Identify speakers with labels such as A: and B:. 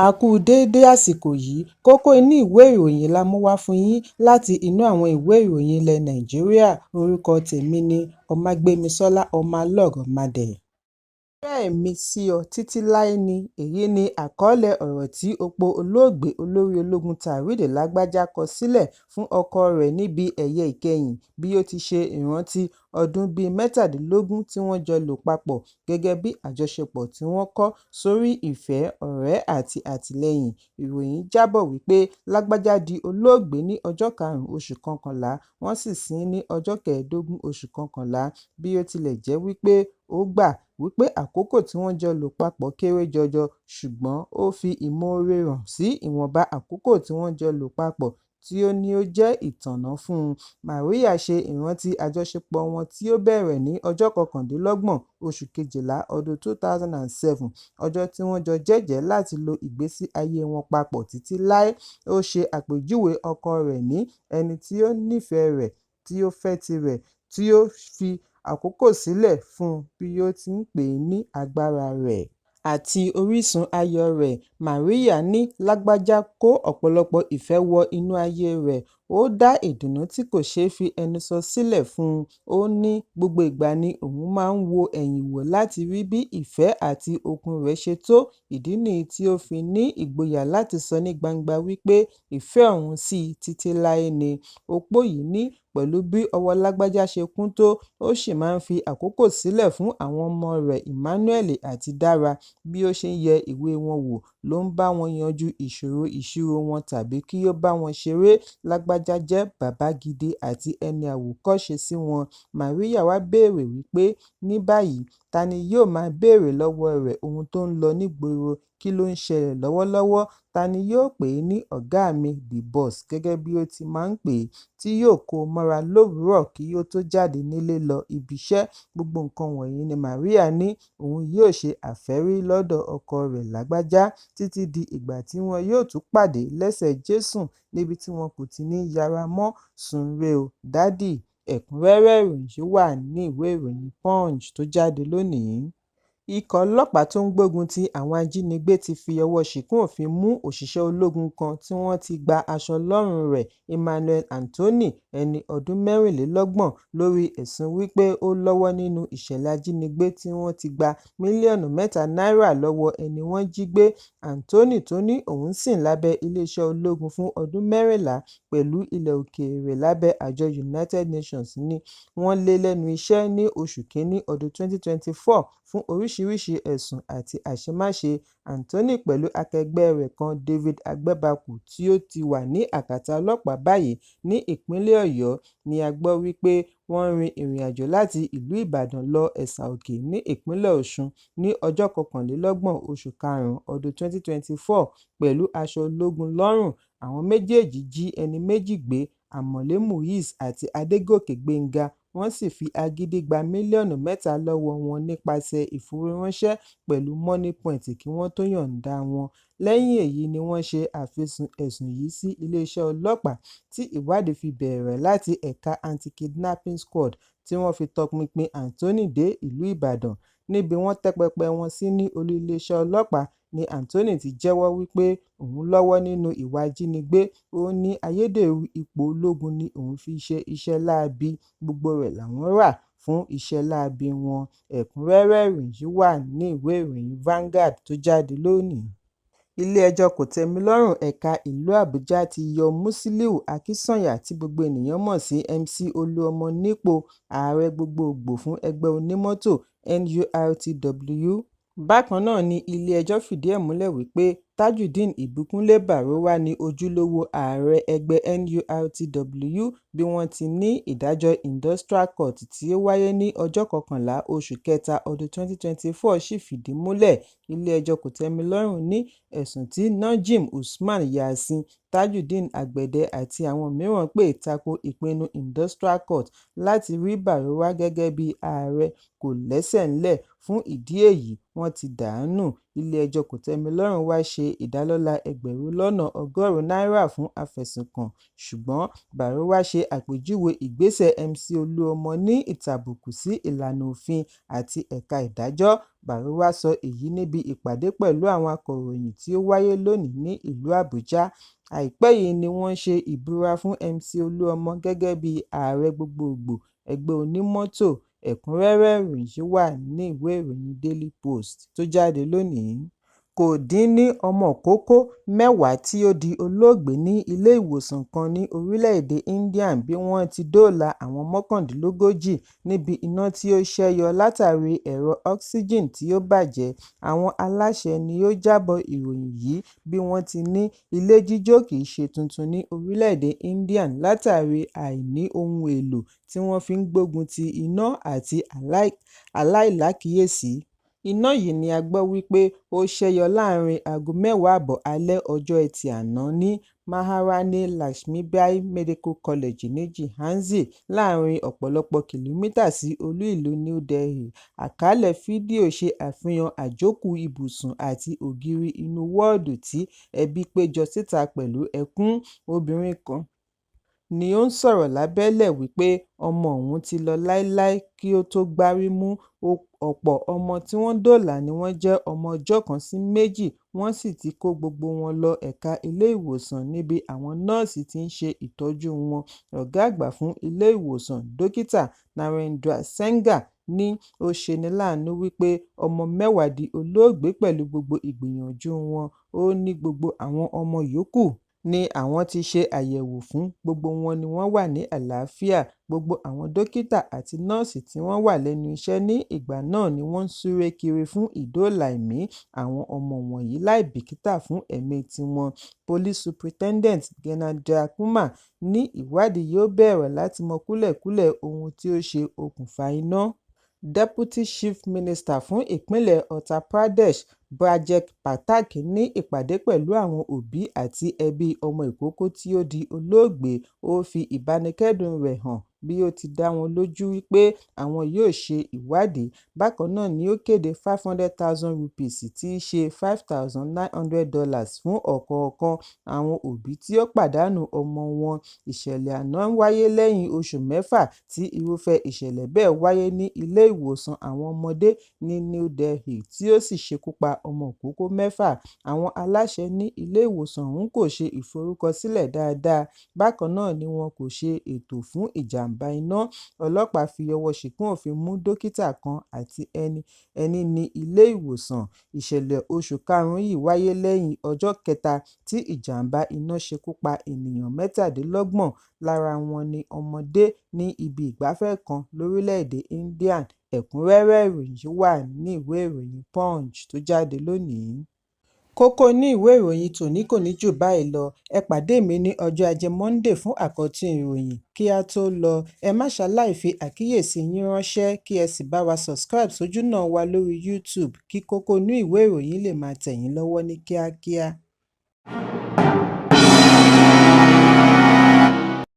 A: A kú déédé àsìkò yìí. Kókó inú ìwé ìròyìn la mú wá fún yín láti inú àwọn ìwé ìròyìn ilẹ̀ Nàìjíríà. Orúkọ tèmi ni Ọmágbémisọ́lá Ọmọlọ́rọ̀mádé. Ìfẹ́ mi sí ọ títí láé ni, èyí ni àkọlé ọ̀rọ̀ tí opó olóògbé olórí ológun Taoreed Lagbaja kọ sílẹ̀ fún ọkọ rẹ̀ níbi ẹ̀yẹ ìkẹyìn bí ó ti ṣe ìrántí ọdún bíi 17 tí wọ́n jọ lò papọ̀ gẹ́gẹ́ bí àjọṣepọ̀ tí wọ́n kọ́ sórí ìfẹ́, ọ̀rẹ́ àti àtìlẹ́yìn. Ìròyìn jábọ̀ wípé Lagbaja di olóògbé ní ọjọ́ 5 oṣù kọkànlá, wọ́n sì sin ín ní ọjọ́ 15 oṣù kọkànlá. Bí ó tilẹ̀ jẹ́ wípé ó gbà wípé àkókò tí wọ́n jọ lò papọ̀ kéré jọjọ, ṣùgbọ́n ó fi ìmoore hàn sí ìwọ̀nba àkókò tí wọ́n jọ lò papọ̀ tí ó ní ó jẹ́ ìtọ́nà fún un. Maria ṣe ìrántí àjọṣepọ̀ wọn tí ó bẹ̀rẹ̀ ní ọjọ́ 29 oṣù kejìlá ọdún 2007, ọjọ́ tí wọ́n jọ jẹ́jẹ̀ẹ́ láti lo ìgbésí ayé wọn papọ̀ títí láé. Ó ṣe àpèjúwe ọkọ rẹ̀ ní ẹni tí ó nífẹ̀ẹ́ rẹ̀, tí ó fẹ́ tirẹ̀, tí ó fi àkókò sílẹ̀ fún un bí ó ti ń pè é ní agbára rẹ̀ àti orísun ayọ̀ rẹ̀. Maria ní Lagbaja kó ọ̀pọ̀lọpọ̀ ìfẹ́ wọ inú ayé rẹ̀, ó dá ìdùnnú tí kò ṣeé fi ẹnu sọ sílẹ̀ fún un. Ó ní gbogbo ìgbà ni òun máa ń wo ẹ̀yìn wò láti rí bí ìfẹ́ àti okun rẹ̀ ṣe tó, ìdí nìyí tí ó fi ní ìgboyà láti sọ ní gbangba wípé ìfẹ́ òun sí i títí láé ni. Opó yìí ní pẹ̀lú bí ọwọ́ Lagbaja ṣe kún tó, ó ṣì máa ń fi àkókò sílẹ̀ fún àwọn ọmọ rẹ̀ Emmanuel àti Dara. Bí ó ṣe ń yẹ ìwé wọn wò ló ń bá wọn yanjú ìṣòro ìṣirò wọn tàbí kí ó bá wọn ṣeré. Lagbaja jẹ́ bàbá gidi àti ẹni àwòkọ́ṣe sí wọn. Maria wá béèrè wípé ní báyìí, ta ni yóò máa béèrè lọ́wọ́ rẹ̀ ohun tó ń lọ nígboro, kí ló ń ṣẹlẹ̀ lọ́wọ́lọ́wọ́, ta ni yóò pè é ní ọ̀gá mi, the boss gẹ́gẹ́ bí ó ti máa ń pè é, tí yóò kó o mọ́ra lówùúrọ̀ kí ó tó jáde nílé lọ ibiṣẹ́. Gbogbo nǹkan wọ̀nyí ni Maria ní òun yóò ṣe àfẹ́rí lọ́dọ̀ ọkọ rẹ̀ Lagbaja títí di ìgbà tí wọn yóò tún pàdé lẹ́sẹ̀ Jésù níbi tí wọn kò ti ní yára mọ́. Sùn re o dádì. Ẹ̀kúnrẹ́rẹ́ ìròyìn yìí wà ní ìwé ìròyìn Punch tó jáde lónìí. Ikọ̀ ọlọ́pàá tó ń gbógun ti àwọn ajínigbé ti fi ọwọ́ ṣìkún òfin mú òṣìṣẹ́ ológun kan tí wọ́n ti gba aṣọ lọ́rùn rẹ̀, Emmanuel Anthony, ẹni ọdún 24, lórí ẹ̀sùn wípé ó lọ́wọ́ nínú ìṣẹ̀lẹ̀ ajínigbé tí wọ́n ti gba mílíọ̀nù 3 náírà lọ́wọ́ ẹni wọ́n jí gbé. Anthony tó ní òun sìn lábẹ́ iléeṣẹ́ ológun fún ọdún 14 pẹ̀lú ilẹ̀ òkèèrè lábẹ́ àjọ United Nations ni wọ́n lé lẹ́nu iṣẹ́ ní oṣù kínní ọdún 2024 fún oríṣiríṣi ẹ̀sùn àti àṣemáṣe. Anthony pẹ̀lú akẹgbẹ́ rẹ̀ kan David Agbebaku tí ó ti wà ní àkàtà ọlọ́pàá báyìí ní ìpínlẹ̀ Ọ̀yọ́ ni a gbọ́ wípé wọ́n rin ìrìnàjò láti ìlú Ìbàdàn lọ Ẹ̀sà-Òkè ní ìpínlẹ̀ Ọ̀ṣun ní ọjọ́ 21 oṣù karùn-ún ọdún 2024 pẹ̀lú aṣọ ológun lọ́rùn. Àwọn méjèèjì jí ẹni méjì gbé, Àmọ̀lé Muiz àti Adégòkè Gbénga, wọ́n sì fi agídí gba mílíọ̀nù 3 lọ́wọ́ wọn nípasẹ̀ ìfowóránṣẹ́ pẹ̀lú Moniepoint kí wọ́n tó yọ̀ǹda wọn. Lẹ́yìn èyí ni wọ́n ṣe àfisùn ẹ̀sùn yìí sí iléeṣẹ́ ọlọ́pàá tí ìwádìí fi bẹ̀rẹ̀ láti ẹ̀ka Anti-Kidnapping Squad tí wọ́n fi tọpinpin Anthony dé ìlú Ìbàdàn. Níbi wọ́n tẹ́ pẹpẹ wọn sí ní olú iléeṣẹ́ ọlọ́pàá ni Anthony ti jẹ́wọ́ wípé òun lọ́wọ́ nínú ìwà ìjínigbé. Ó ní ayédèrú ipò ológun ni òun fi ṣe iṣẹ́ láabi, gbogbo rẹ̀ làwọn rà fún iṣẹ́ láabi wọn. Ẹ̀kúnrẹ́rẹ́ ìròyìn yìí wà ní ìwé ìròyìn Vanguard tó jáde lónìí. Ilé-ẹjọ́ Kòtẹ́milọ́rùn ẹ̀ka ìlú Àbújá ti yọ Musiliu Akínsànyà tí gbogbo ènìyàn mọ̀ sí MC Olúọmọ nípò ààrẹ gbogboògbò fún ẹgbẹ́ onímọ́tò NURTW. Bákan náà ni ilé-ẹjọ́ fìdí ẹ̀ múlẹ̀ wípé Tajudeen Ìbíkúnlé Bàrówá ní ojúlówó ààrẹ ẹgbẹ́ NURTW bí wọ́n ti ní ìdájọ́ Industrial Court tí ó wáyé ní ọjọ́ 11 oṣù kẹta ọdún 2024 sì fìdí múlẹ̀. Ilé-ẹjọ́ Kòtẹ́milọ́rùn ní ẹ̀sùn tí Najeem Usman Yasin, Tajudeen Agbede àti àwọn mìíràn pè tako ìpinnu Industrial Court láti rí Bàrówá gẹ́gẹ́ bí ààrẹ kò lẹ́sẹ̀ ńlẹ̀. Fún ìdí èyí, wọ́n ti dà á nù. Ilé-ẹjọ́ Kòtẹ́milọ́rùn wá ṣe ìdálọ́lá 100,000 náírà fún afẹ̀sùnkàn, ṣùgbọ́n Baruwa ṣe àpèjúwe ìgbésẹ̀ MC Olúọmọ ní ìtàbùkù sí ìlànà òfin àti ẹ̀ka ìdájọ́. Baruwa sọ èyí níbi ìpàdé pẹ̀lú àwọn akọ̀ròyìn tí ó wáyé lónìí ní ìlú Àbújá. Àìpẹ́ yìí ni wọ́n ṣe ìbúra fún MC Olúọmọ gẹ́gẹ́ bí ààrẹ gbogboògbò ẹgbẹ́ onímọ́tò. Ẹ̀kúnrẹ́rẹ́ ìròyìn yìí wà ní ìwé ìròyìn Daily Post tó jáde lónìí. Kò dín ní ọmọkókó 10 tí ó di olóògbé ní ilé-ìwòsàn kan ní orílẹ̀-èdè India bí wọ́n ti dóòlà àwọn 39 níbi iná tí ó ṣẹ́ yọ látàrí ẹ̀rọ oxygen tí ó bàjẹ́. Àwọn aláṣẹ ni ó jábọ̀ ìròyìn yìí bí wọ́n ti ní ilé jíjó kìí ṣe tuntun ní orílẹ̀-èdè India látàrí àìní ohun èlò tí wọ́n fi ń gbógun ti iná àti aláìlákìyèsí. Iná yìí ni a gbọ́ wípé ó ṣẹ́yọ láàárín aago 10:30 alẹ́ ọjọ́ Ẹtì àná ní Maharani Lakshmibai Medical College ní Jhansi, láàárín ọ̀pọ̀lọpọ̀ kìlómítà sí olú-ìlú New Delhi. Àkàálẹ̀ fídíò ṣe àfihàn àjókù ibùsùn àti ògiri inú wọ́ọ̀dù tí ẹbí péjọ síta pẹ̀lú ẹkún. Obìnrin kan ni ó ń sọ̀rọ̀ lábẹ́lẹ̀ wípé ọmọ òun ti lọ láéláé kí ó tó gbárí mú. Ọ̀pọ̀ ọmọ tí wọ́n dóòlà ni wọ́n jẹ́ ọmọ ọjọ́ kan sí méjì, wọ́n sì ti kó gbogbo wọn lọ ẹ̀ka ilé-ìwòsàn níbi àwọn nọ́ọ̀sì ti ń ṣe ìtọ́jú wọn. Ọ̀gá àgbà fún ilé-ìwòsàn, Dókítà Narendra Sengar ní ó ṣeni láàánú wípé ọmọ 10 di olóògbé pẹ̀lú gbogbo ìgbìyànjú wọn. Ó ní gbogbo àwọn ọmọ yòókù ni àwọn ti ṣe àyẹ̀wò fún, gbogbo wọn ni wọ́n wà ní àlàáfíà. Gbogbo àwọn dókítà àti nọ́ọ̀sì tí wọ́n wà lẹ́nu iṣẹ́ ní ìgbà náà ni wọ́n ń súré kiri fún ìdóòlà ẹ̀mí àwọn ọmọ wọ̀nyí láì bìkítà fún ẹ̀mí tiwọn. Police Superintendent Gyanendra Kumar ní ìwádìí yóò bẹ̀rẹ̀ láti mọ kúlẹ̀kúlẹ̀ ohun tí ó ṣe okùnfà iná. Deputy Chief Minister fún ìpínlẹ̀ Uttar Pradesh, Brajesh Pathak ní ìpàdé pẹ̀lú àwọn òbí àti ẹbí ọmọ ìkókó tí ó di olóògbé. Ó fi ìbánikẹ́dùn rẹ̀ hàn bí ó ti dá wọn lójú wípé àwọn yóò ṣe ìwádìí. Bákan náà ni ó kéde 500,000 rupees tí í ṣe $5,900 fún ọ̀kọ̀ọ̀kan àwọn òbí tí ó pàdánù ọmọ wọn. Ìṣẹ̀lẹ̀ àná wáyé lẹ́yìn oṣù mẹ́fà tí irúfẹ́ ìṣẹ̀lẹ̀ bẹ́ẹ̀ wáyé ní ilé-ìwòsàn àwọn ọmọdé ní New Delhi tí ó sì ṣekú pa ọmọ ìkókó mẹ́fà. Àwọn aláṣẹ ní ilé-ìwòsàn ọ̀hún kò ṣe ìforúkọsílẹ̀ dáadáa, bákan náà ni wọn kò ṣe ètò fún ìjàm̀bá iná. Ọlọ́pàá fi ọwọ́ ṣìkún òfin mú dókítà kan àti ẹni ní ilé-ìwòsàn. Ìṣẹ̀lẹ̀ oṣù karùn-ún yìí wáyé lẹ́yìn ọjọ́ kẹta tí ìjàm̀bá iná ṣekú pa ènìyàn 37, lára wọn ní ọmọdé, ní ibi ìgbafẹ́ kan lórílẹ̀-èdè India. Ẹ̀kúnrẹ́rẹ́ ìròyìn yìí wà ní ìwé ìròyìn Punch tó jáde lónìí. Kókó inú ìwé ìròyìn tòní kò ní jù báyìí lọ. Ẹ pàdé mi ní ọjọ́ Ajé Monday fún àkọ́tún ìròyìn. Kí á tó lọ, ẹ má ṣaláì fi àkíyèsí yín ránṣẹ́ kí ẹ sì bá wa subscribe sójúnà wa lórí YouTube kí kókó inú ìwé ìròyìn lè máa tẹ̀ yín lọ́wọ́ ní kíákíá.